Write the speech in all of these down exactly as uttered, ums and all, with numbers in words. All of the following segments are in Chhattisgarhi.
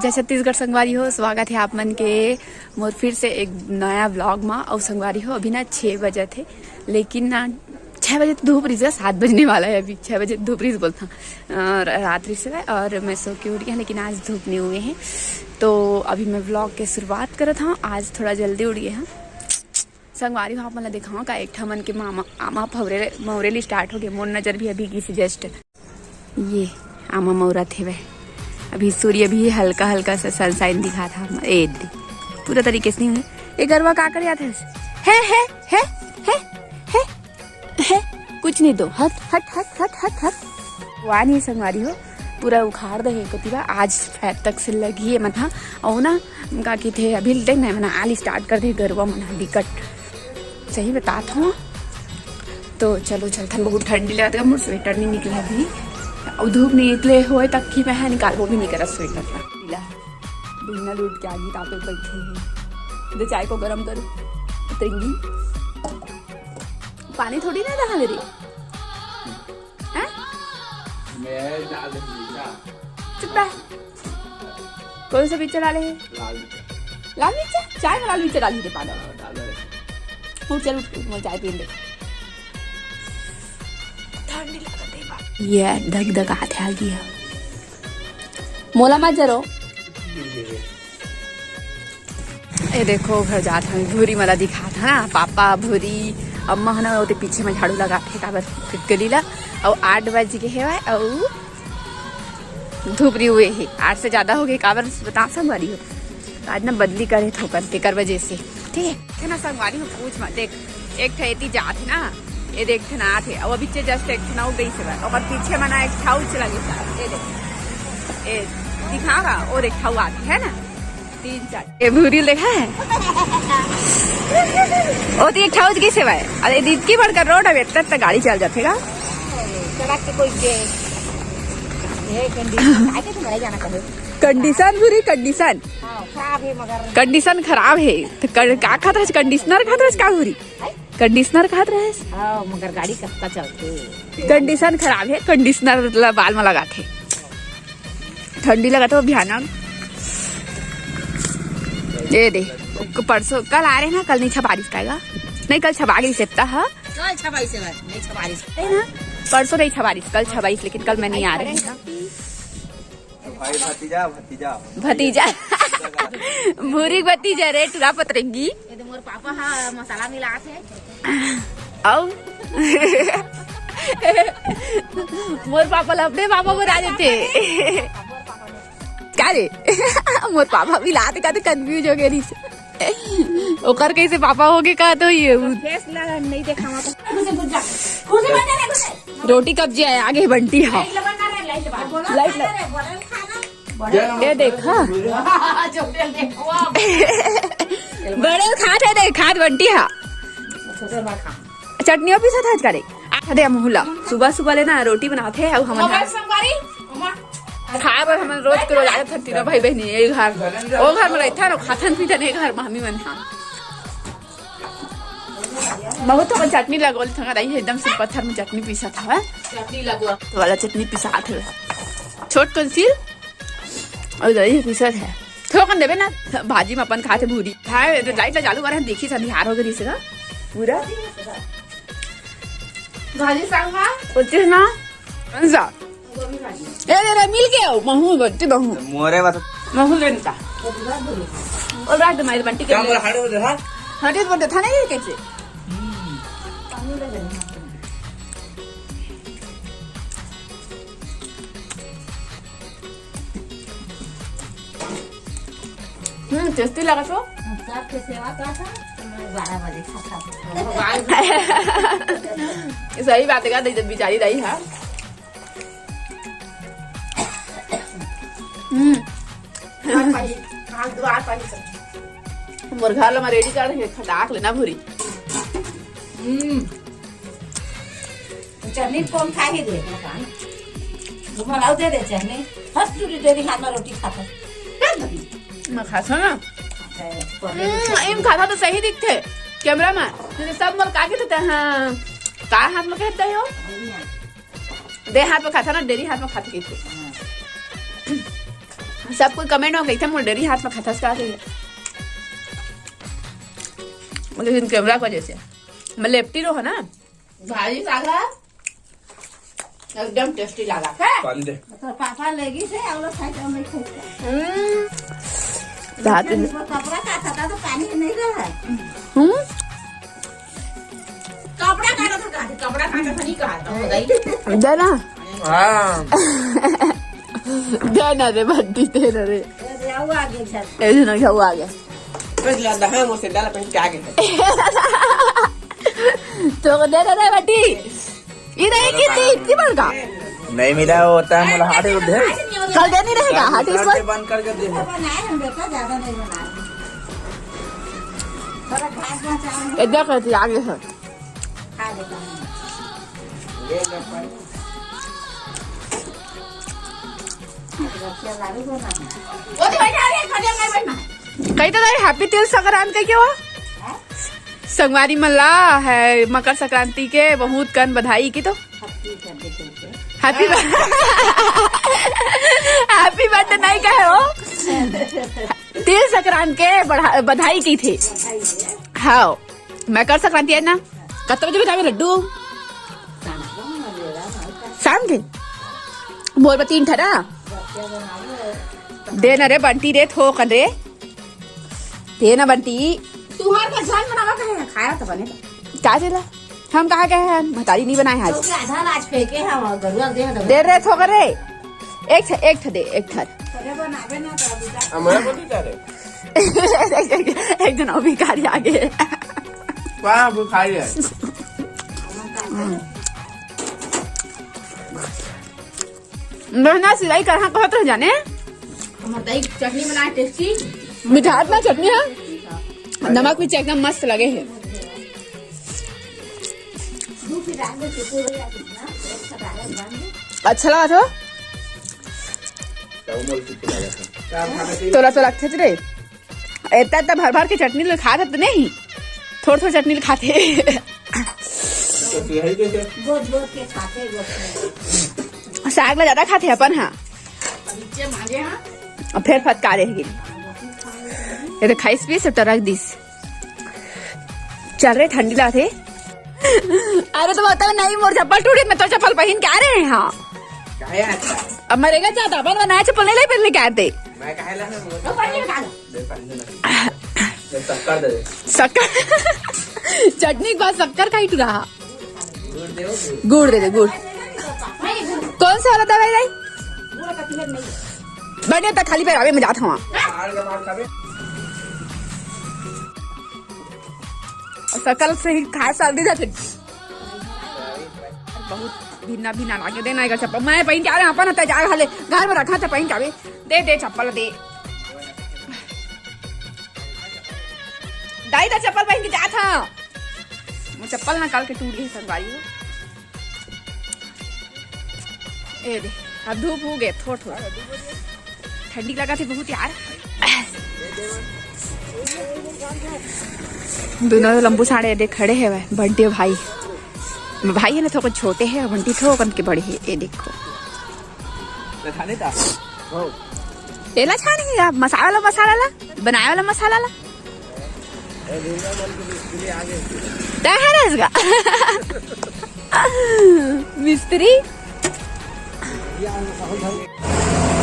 जय छत्तीसगढ़ संगवारी हो, स्वागत है आप मन के मोर फिर से एक नया व्लॉग मा। अउ संगवारी हो, अभी ना छः बजे थे, लेकिन ना छः बजे तो धूप रही, सात बजने वाला है। अभी छः बजे धूप रही बोलता, अ, रात रही से। और मैं सो के उठ गया, लेकिन आज धूप नहीं हुए हैं। तो अभी मैं व्लॉग के शुरुआत करत हूँ। आज थोड़ा जल्दी उठ गए हैं संगवारी हो। आप मन ला दिखाऊँ का, एक ठा मन के मामा आमा फौरे मौरे ले स्टार्ट हो गए। मोर नजर भी अभी गिस जस्ट ये आमा मौरा थे वह। अभी सूर्य भी हल्का हल्का सा सनशाइन दिखा था। ए दे, पूरा तरीके से नहीं हुए। ये गरवा का कर जाते हैं? है, है, है, है, है, है। कुछ नहीं दो, हट, हट, हट, हट, हट, हट। वाह नहीं संगवारी हो, पूरा उखाड़ दे हे कतिवा। आज फैर तक से लगी है मथा। और ना, का की थे अभी देख ना, मना आली स्टार्ट कर दे गरवा मना बिकट। सही बतात हूँ। तो चलो चलथन, बहुत ठंडी लगत है, मोर स्वेटर नहीं निकला अभी। और धूप नहीं निकले हुए तक की मैं निकालबो भी नहीं करा स्वेटर ला। पीला बिना लूट के आगी तापे बैठे हैं। दे चाय को गरम करो। तिरंगी पानी थोड़ी ना रहा मेरी। हैं? मैं डाल देंगे क्या? चुप रह। कौन सा पिक्चर डाले है? लाल मिर्चा। लाल मिर्चा? चाय में लाल मिर्चा डाली रे पागल। हाँ, डाल दे। उठ चल, उठ, मैं चाय पीने दे। ठंडी लगत है बाप। ये धक धक हाथ आ गया। मोला मत जरो। ए देखो, घर जात हन, भूरी मला दिखात हा, पापा, भूरी, अम्मा ह ना, ओते पीछे में झाड़ू लगात हे, काबर गली ला। अउ आठ बज गे हेवय, अउ धूप रही हुए हे, आठ से ज्यादा हो गए, काबर बता संगवारी हो। तो आज ना बदली करे थोकन, तेकर वजह से, ठीक है। है ना संगवारी हो, पूछ मत, देख, एक ठे एती जात हे ना, ये देख ठे ना आत हे, अउ अभी चे जस्ट एक ठे ना गई से बा, ओकर पीछे मना एक ठा उच लगे सा, ये देख, ए, दिखा रहा, और एक ठा आत हे, है ना, तीन चार। ये भूरी देखा है? ओ तो एक ठा उच गई से बा, अरे इतकी बड़का रोड है, इतना इतना गाड़ी चल जाते का? सड़क के कोई के, ये कंडीशन, आके तो मरे जाना कहे। कंडीशन भूरी, कंडीशन। हाँ, खराब है मगर। कंडीशन खराब है। तो कर, का खात रहस? कंडीशनर खात रहस का भूरी? हैं? कंडीशनर खात रहस? हाँ, मगर गाड़ी कत्ता चलते। कंडीशन खराब है, कंडीशनर मतलब बाल में लगाते। ठंडी लगत हे भयानक। ये दे, परसों, कल आ रहे ना, कल नहीं छपा रिस पाएगा। नहीं, कल छपा गई सेत्ता हा। कल छपाई से भाई, नहीं छपाई से। है ना? परसों नहीं छपा रिस, कल छपाई से, लेकिन कल मैं नहीं आ रही। भाई भतीजा, भतीजा। भतीजा। भूरी भतीजा रे, टुरा पतरेंगी। ये तो मोर पापा हा मसाला मिला थे। अउ मोर पापा ला अपने पापा बना देते। का रे? मोर पापा मिला थे का, तो कंफ्यूज हो गए रिस। ओकर कैसे पापा हो गए का, तो ये फेस ला नहीं देखावा तो। रोटी कब्जे आए, आगे बंटी हा। लाइट लगा। ये देखा। बड़े खात है, देख, खात बंटी हा। चटनियों पीसत है करे। आ दे मुहला। सुबह सुबह ले ना रोटी बनाते हैं, अब हम खाए बर हमन रोज के रोज आए थे तीनों भाई बहनी, एक घर, वो घर में रहता ना, खाथन पीथन एक घर, मामी मन हा। बहुत तो चटनी लगोल था, रही एकदम से पत्थर में चटनी पीसा था। चटनी लगो। तो वाला चटनी पिसात हे। छोट कौन सी? अउ दही पिसत हे। थोकन देबे ना, भाजी में अपन खाथे भूरी। हाय, तो लाइट ला चालू करे, देखी सा, अंधियार हो गई से पूरा। भाजी सांग हा? उचित ना? कौन सा? ए, रे, रे, मिल गया, महू, बट्टी महू। मोरे बस। महू लेन का। और रात में बंटी के क्या बोला, हटे बोलते था? हटे बोलते था ना, ये कैसे? हम्म, टेस्टी लगा तो। सबके सेवा का था, तो मैं बारह बजे खाता था। सही बात है, का दई जब बेचारी रही है। हम्म। आज पाही, आज दुआर पाही सब। मोर घर ला मैं रेडी कर देंगे, खटाक लेना भूरी। हम्म। चटनी कौन खा ही दे, बताओ ना। घुमा लाओ, दे दे चटनी। फर्स्ट टू दे दी, हाथ में रोटी खाता। मैं खाता ना। हम्म, एम खाता तो सही दिखते कैमरा में। तुझे सब मोर का के देते हैं। का हाथ में कहते हो? दे हाथ में खाता ना, डेरी हाथ में खाते के। सब कोई comment में कहिथे, "मोर डेरी हाथ में खाथस का?" कहिए। लेकिन कैमरा की वजह से मैं लेपटी रहो ना। भाजी साग ह एकदम tasty लागत हे। पानी दे। तो पापा लेगी से, अउ लोग खाई तो हम नहीं खाई। हम्म। रात में कपड़ा काटत हे तो पानी नहीं रहा। हम्म। कपड़ा काटत हे, कपड़ा काटत हे, नहीं काटत हे, बताइए। दे ना। हाँ। दे ना रे बंटी, दे ना रे। ए, दे, आऊ आगे झट। ए, दे ना, आऊ आगे। बस ला, दहा मोर से डाला पहन के आगे। तो दे ना रे बंटी। ये नहीं की थी, इतनी बड़का। नहीं मिला होता है, मोला हार्ट दे। कल दे नहीं रहेगा, हार्ट इस दुकान से बार। बंद करके दे। बनाए हम बेटा, ज्यादा नहीं बनाए। थोड़ा घास बचा। इधर कर दिया, आगे से। खा लेता हूँ। ये ले पानी। कही तो दाई, happy तिल संक्रांति के हो। संगवारी मन ला हे मकर संक्रांति के बहुत कन बधाई की तो। Happy birthday नहीं कहे हो। तिल संक्रांति के बढ़ा-, बधाई की थी। हाँ। मकर संक्रांति हे ना, कतका बजे बजाबे लड्डू? शाम के। बोल बा तीन ठा ना। दे ना रे बंटी रे, थोकन रे। दे ना बंटी। तुहर का जान बनावा कहे, खाया तो बने। का देला? हम कहा गए हैं? महतारी नहीं बनाए आज। तो क्या आधा अनाज फेंके हैं और गरुआ दे दो। दे रे थोकन रे। एक ठा, एक ठा दे, एक ठा। अरे बनावे ना तो अभी जा। हमारा को नहीं जा रहे। एक जन अउ भिखारी आगे। वाह, भिखारी हे। बहना सिलाई कहाँ कहत रह जाने? हमर दाई चटनी बनाए tasty। मिठास ना चटनी हे, नमक भी एकदम मस्त लगे हे। अच्छा लगा तो? तोला तो लगथे रे। एतना त भर भर के चटनी ल खात हस त नहीं, थोड़ थोड़ चटनी ल खाथे। तो यही देखे। गोद गोद के खाथे, गोद गोद। साग ल ज्यादा खाथे अपन, हाँ। नीचे मांगे, हाँ। अब फेर फटकारे हे। ये तो खाइस पीस, सब टरक दिस। चल रे, ठंडी लागथे। अरे तो बताओ नहीं, मोर चप्पल टूटे, मैं तो चप्पल पहन के आ रहे हैं, हाँ। काहे आता? अब मरेगा ज्यादा, अपन बनाया चप्पल नहीं ले, पहले क्या आते? मैं काहे ला? तो पहले निकाल। दे, पानी दे ना। दे, शक्कर दे दे। शक्कर। चटनी के बाद शक्कर खाई टुरा। गुड़ दे, गुड़। गुड़ दे दे, गुड़। कौन सा वाला दवाई लाई? बढ़िया, त खाली पैर आवे, मैं जात हूँ। आड़ के मार खाबे। शक्कर से ही खाए सर्दी जाथे। बहुत भिन्ना भिन्ना लागे। देना एकर चप्पल। मैं पहिन के आ रहे, अपन होता जा हले। घर में रखा था पहिन के आवे। दे, दे चप्पल दे। दाई त चप्पल पहिन के जात हा। वो चप्पल ना काल के टूट गई संगवारी हो। ए दे, अब धूप हो गए थोड़ थोड़। ठंडी लगा थी बहुत यार। दोनों लंबू साड़े दे खड़े हैं वह, बंटी भाई। भाई हे ना थोड़ा छोटे हे, बंटी थोकन के बड़े हे। ये देखो। ले खाने था? हो। एला छाने हे आप, मसाला वाला, मसाला ला, बनाए वाला मसाला ला। तय है ना इसका? मिस्त्री।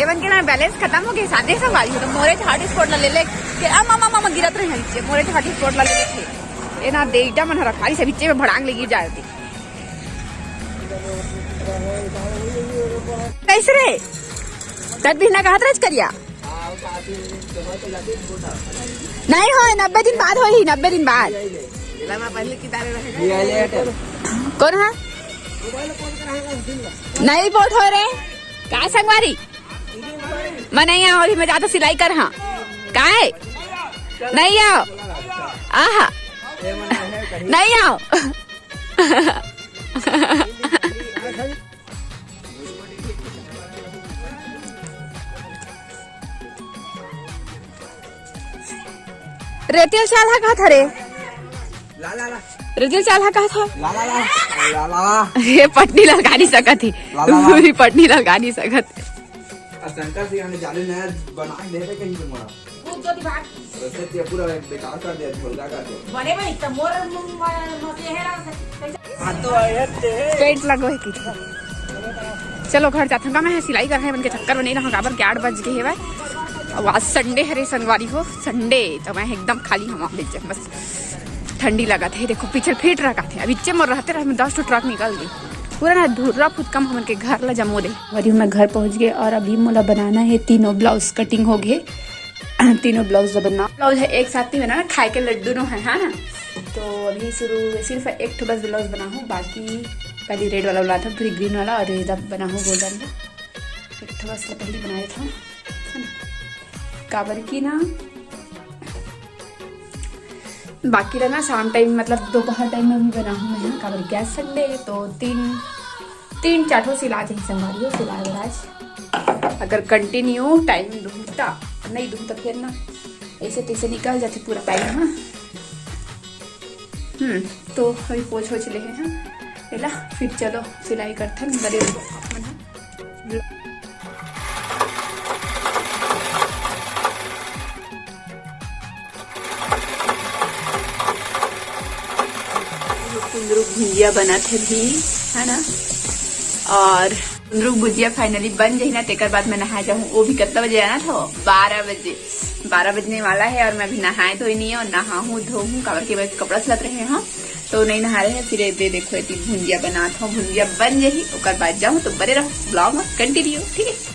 एमन के ना balance खतम हो गए, सादे संगवारी हो तो मोरे hotspot ला ले ले के, आ मामा, मामा गिरत रहे हैं नीचे, मोरे hotspot ला ले ले थे। ए ना, डेटा मन हरा खाली से बिच्चे में भड़ांग ले गिर जाए थे। कैसे रे? तब भी ना कहत रहे करिया। नहीं होय, नब्बे दिन बाद होही, नब्बे दिन बाद। कौन है? नहीं पोर्ट हो रे, का संगवारी? मैं नहीं आऊँ अभी, मैं जाता सिलाई कर। हाँ, काहे नहीं आओ? आहा, नहीं आओ। रेतिल चाल हा कहा था रे? ला, ला, ला। रेतिल चाल हा कहा था? ला, ला, ला। ला, ला, ला। ये पटनी लगा नहीं सकत थी। ला, ला, ला। पूरी पटनी लगा नहीं सकत। शंकर सिंह ने जाले नया बना के देते कहीं से मोला। भूत ज्योति भाग। वैसे ते पूरा बेकार कर दिया, मुर्गा कर दिया। बने भाई, तब मोर म- म- मसे है ना। पेट लगो है कि चलो घर जाथन का, मैं सिलाई कर है मन के चक्कर में नहीं रहा, काबर के आठ बज गए हेवय। अब आज संडे हरे, संगवारी हो, संडे तो मैं एकदम खाली हवा बेचे बस। ठंडी लगा थे, देखो पीछे फिट रखा थे, अब इच्चे मोर रहते रहे दस ठो ट्रक निकल गए, पूरा ना धुर्रा फुतकम हमन के घर ला जमो दे। वरी मैं घर पहुंच गए और अभी मोला बनाना है तीनों ब्लाउज कटिंग हो गए। तीनों ब्लाउज ला बना, ब्लाउज है एक साथ नहीं बनाना, खाए के लड्डू नो है, है ना। तो अभी शुरू सिर्फ एक ठो बस ब्लाउज बना हूँ, बाकी पहले रेड वाला बना था, फिर ग्रीन वाला और ये बना हूँ गोल्डन का। एक ठो बस पहले बना देता हूँ, है ना, काबर की ना बाकी रहना शाम टाइम, मतलब दोपहर टाइम में भी बना हूँ मैं, काबर गैस संडे तो तीन तीन चार ठो सिला जाही संगवारी हो, सिला आज। अगर कंटिन्यू टाइम दूँ त नहीं दूँ त फिर ना ऐसे तैसे निकल जाते पूरा टाइम। हाँ, हम्म, तो अभी पोछ वोछ ले हैं पहला, फिर चलो सिलाई करथन बड़े। कुंदरू भुंजिया बनत हे भी, है ना। और कुंदरू भुजिया फाइनली बन जाही ना, तेकर बाद मैं नहाए जाहूँ। वो भी कितना बजे जाना था? बारह बजे। बारह बजने वाला है और मैं अभी नहाए धोए नहीं है और नहाहूँ धोहूँ, काबर के मैं कपड़ा सिलत रहे हूँ तो नहीं नहा रहे हैं। फिर ये दे देखो, ये भुंजिया बनात हूँ, भुंजिया बन जाही, ओकर बाद जाहूँ तो बने रहो ब्लॉग में कंटिन्यू, ठीक है।